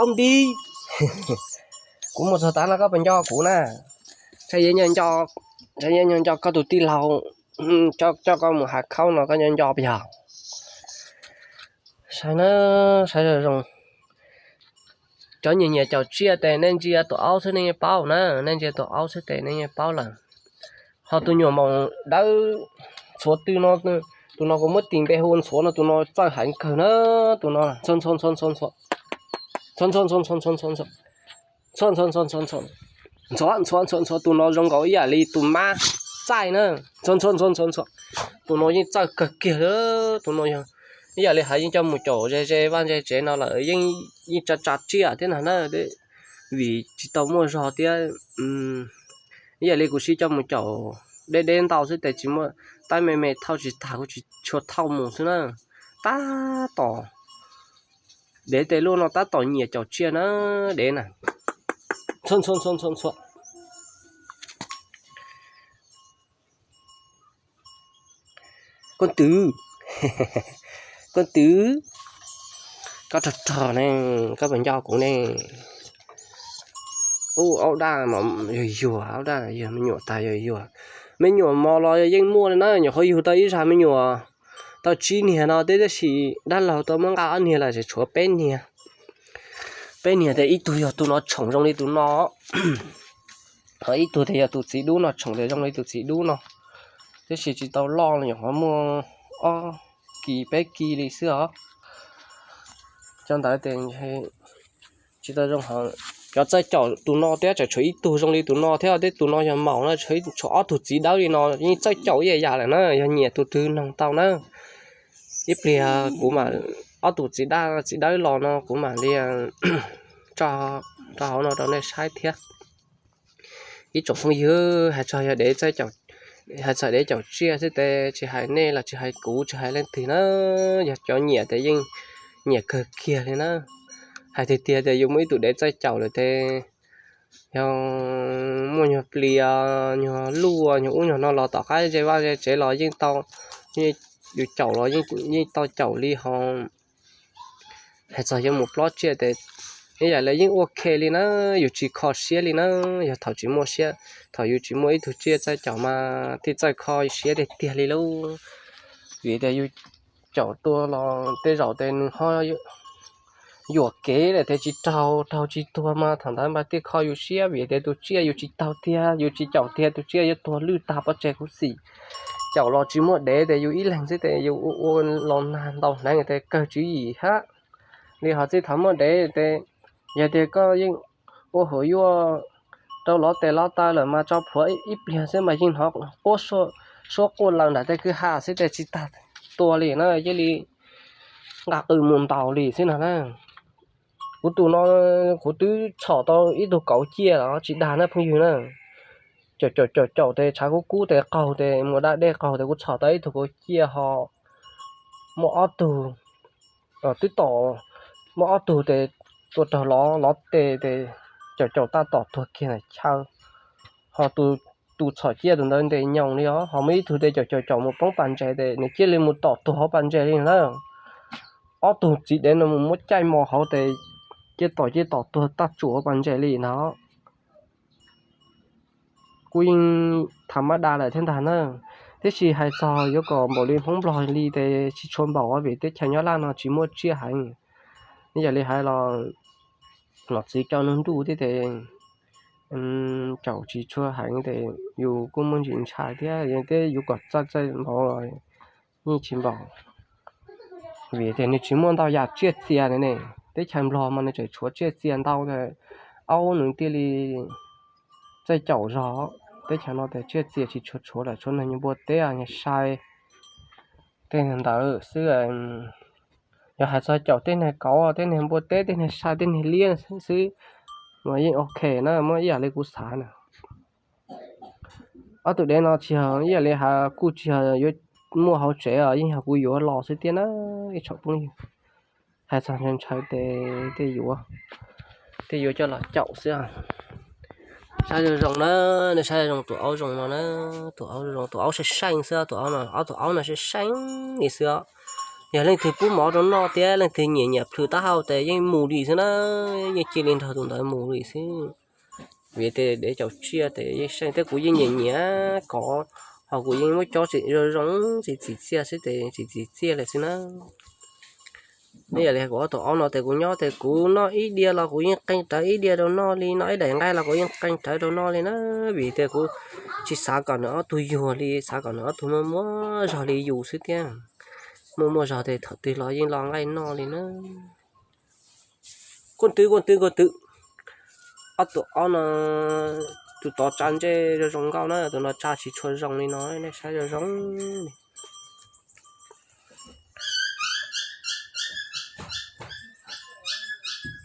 Aub nti, kuv mus txog tav no koj puas nco kuv na? Ntshe yuav nco, ntshe yuav nco koj tus tij laug coj koj mus hav khaub no koj nco nco puas yog? Saib na, saib zoo zoo. Cov nyiam nyiam caum tsiaj tes nej ntsia tus aub xwb nej yeej paub na, nej ntsia tus aub xwb tes nej yeej paub lawm. Ho tus nyuam maum dawb ntxhuav twg no, tus no kuv muab tis npe hu ntxhuav no, tus no txawj heev kawg na. Tus no ntxhua ntxhua ntxhua ntxhua ntxhua, ntxhua ntxhua ntxhua ntxhua ntxhua ntxhua ntxhua ntxhua ntxhua ntxhua ntxhua ntxhua, tus no zoo nkaus ib yam li tus mab txaij na. Ntxhua ntxhua ntxhua ntxhua ntxhua, tus no yeej txawj kawg kiag li. Tus no yog ib yam li hais yeej coj mus caum ze ze vaj ze tsev no lawm, yeej tsa tsa tsiaj thiab ntag na, vim tsis tau muaj zog thiab. Ib yam li kuv siv coj mus caum deb deb ntau xwb tes tsis muaj, tab me me thauj tsis tag kuv tsis tshua thauj mus xwb na. Tab tom, dev tes luaj no tab tom nyiam caum tsiaj na, dev na. Ntxhua ntxhua ntxhua ntxhua ntxhua. Koj twv, koj twv, koj rog rog ne, koj puas nco kuv ne? Ub, aub daj yuag yuag, aub daj yog me nyuam tas yuag yuag. Me nyuam mos los yeej muaj li na, nyuam qhuav yug tau ib zag me nyuam tau tsib niag no tib, tab sis dab laug tau muab nqa ob niag lawm tseem tshuav peb niag. Peb niag tes ib tug yog tus no tshoom zoo li tus no, ho ib tug tes yog tus txiv dub no tshoom tes zoo li tus txiv dub no, tab sis tsis tau loj, nyuam qhuav muaj ob kis peb kis li xwb os. Cov ntawd tes tsis tau zoo. Cov txawj caum tus no thiab tseem tshuav ib tug zoo li tus no thiab, tej tus no yog maum na, tshuav ob tug txiv dawb li no yeej txawj caum ib yam yam lawm na, yog nyiam tus twg noog tau na. Ib pliag kuv mam, ob tug txiv daj txiv dawb los no kuv mam li tso rau hauv no rau nej saib thiab. Ib tsoom phooj ywg, hais txog yog dev txawj caum, hais txog dev caum tsiaj xwb tes tsis hais nej los tsis hais kuv tsis hais leej twg na, yog cov nyiam tes yeej nyiam kawg kiag li na. Hais tiag tiag tias yus muaj ib tug dev txawj caum lawm tes yog muaj nyuag plias, nyuag luaj, nyuag ub nyuag no los tom qab ze vaj ze tsev los yeej tau, yus caum los yeej tau caum li ho. Hais txog yuav mus plob tsiaj tes ib yam li yeej ua ke li na, yus tsis kho siab li na. Yog thaum tsis muaj siab, thaum yus tsis muaj ib tug tsiaj txawj caum mas thiaj txawj kho siab tiag tiag li lauj. Vim tias yus caum tua los tej zaum tes nws ho yuam kev lawm tes tsis raug, raug tsis tuag mas thaum ntawd mas thiaj kho yus siab, vim tias tus tsiaj yus tsis taug tiag, yus tsis caum tiag tus tsiaj yuav tuag lwj tag pov tseg khuv xim. Caum los tsis muaj dev tes yus ib leeg xwb tes yus ua ua los nag ntau hneev tes kawg tswv yim hab. Li ho txij thaum muaj dev tes yog tias koj yeej ua huv yuaj rau lov tes lov taw lawm mas tso plhuav ib pliag xwb mas yeej hnov quab suab quaj laws nram tej kwj ha xwb tes tsis tag tua li na, cia li nqa qws mus ntaus li xwb no na. Kuv tus no kuv twb txhom tau ib tug kauv ciaj los tsis dag na phooj ywg na. Caum caum caum caum tes tshav kub kub tes qaug tes mus da dej qaug tes kuv txhom tau ib tug kauv ciaj ho muaj ob tug, twb tom, muaj ob tug tes tua raug lov lov tes tes caum caum tab tom tuag kiag ntawm chaw. Ho tus txhom ciaj tus ntawd ntes nyoos li os, ho muaj ib tug tes caum caum caum mus poob pas ntses tes nws cia li mus tom tuag hauv pas ntses li na. Ob tug txiv dev no mus muab caij mos hauv tes cia tom cia tom tuag tag tsuam hauv pas ntses li no. Kuj yeej tham mab da lawm thiab ntag na. Tiam sis hais txog yuav kom npaum li Hmoob Nplog li tes tsis tshua npaum vim teb chaws Nyab Laj no tsis muaj tsiaj heev. Ib yam li hais los nom txiv coj nruj nruj thiab tes caum tsis tshua heev tes yus kuj muaj ntsis ntshai thiab, yog thiab yus kom txawj txawj npaum los yeej tsis npaum. Vim tias nws tsis muaj ntau yam tsiaj txias ne, teb chaws Nplog mas nws tseem tshuav tsiaj txias ntau ntawd, aub nws thiaj li txawj caum zog. Teb chaws no tes tsiaj txias tsis tshua tshuav lawm, tshuav neeg npua teb, sai tej ntawd xwb. Yog hais txog caum tej neeg kauv, tej neeg npua teb, tej neeg sai, tej neeg liab xwb mas yeej ok na, muaj ib yam li kuv xav na. Ob tug dev no tsis yog ib yam li hais kuj tsis yog yuav muaj hauv tsev os, yeej yog kuv yuav los xwb thiab na ib tsoom phooj ywg. Hais txog ntshaw ntshaw tes tej yuav, tej yuav coj los caum xwb. Saib zoo zoo na, nej saib zoo tus aub zoo no na, tus aub zoo, tus aub seej seej xwb, tus aub no, ob tus aub no seej seej li xwb os. Yog leej twg pub mov rau noj thiab leej twg nyiam nyiam plhws taub hau ces yeej mus li xwb na, yeej cia li nrog tus ntawd mus li xwb. Vim tias dev caum tsiaj ces yeej seej thiab kuv yeej nyiam nyiam kov, ho kuv yeej muab cob tsis zoo zoo, tsis txim txiaj xwb ces tsis txim txiaj li xwb na. Nej yam li kuv ob tug aub no ces kuv nyob ces kuv noj ib diav los kuv yeej qee rawv ib diav rau noj li, noj ib daim nqaij los kuv yeej qee rawv rau noj li na, vim tias kuv tsis xav kom nws ob tug yuag li, xav kom nws ob tug muaj muaj zog li yus xwb thiab. Muaj muaj zog ces thaum twg los yeej los nqaij noj li na. Kuj twb kuj twb kuj twb, ob tug aub no, tus tod tsa ntsej zoo zoo nkauj na, tus no tsa tsis tshua zoo li no, nej saib zoo zoo li.